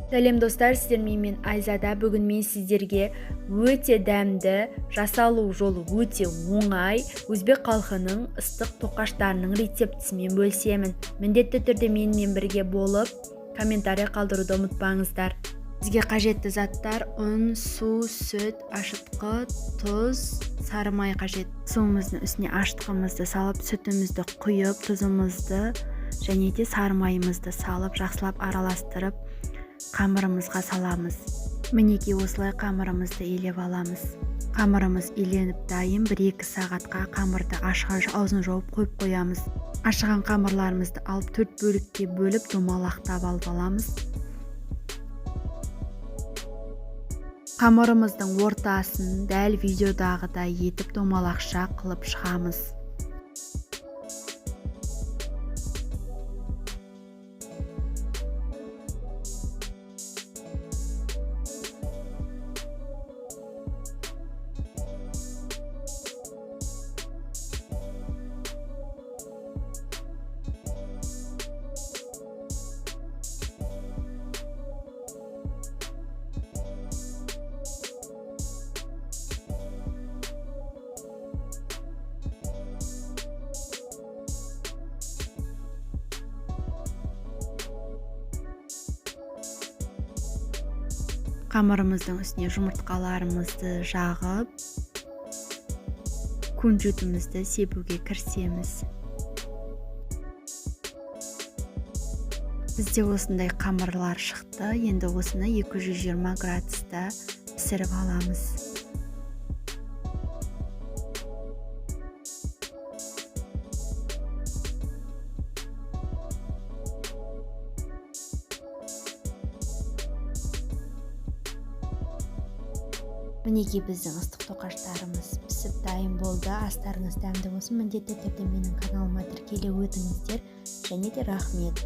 Сәлем достар, сіздермен мен Айзада. Бүгін мен сіздерге өте дәмді, жасалу жолы өте оңай өзбек халқының ыстық тоқаштарының рецептісімен бөлісемін. Міндетті түрде менімен бірге болып, комментарий қалдыруды ұмытпаңыздар. Бізге қажетті заттар: ұн, су, сүт, ашытқы, тұз, сары май қажет. Суымыздың үстіне ашытқымызды салып, сүтімізді құйып, тұзымызды және де сары майымызды салып, жақсылап араластырып, қамырымызға саламыз. Мінекей, осылай қамырымызды илеп аламыз. Қамырымыз иленіп дайын. 1-2 сағатқа қамырды ашқанша аузын жауып қойып қоямыз. Ашыған қамырларымызды алып, 4 бөлікке бөліп, домалақтап алып аламыз. Қамырымыздың ортасын дәл видеодағыдай етіп домалақша қылып шығамыз. Қамырымыздың үстіне жұмыртқаларымызды жағып, күнжітімізді себуге кірісеміз. Бізде осындай қамырлар шықты. Енді осыны 220 градуста пісіріп аламыз. Мінекей, біздің ыстық тоқаштарымыз пісіп дайын болды. Астарыңыз дәмді болсын. Міндетті түрде менің каналыма тіркеле өтіңіздер. Және де рахмет.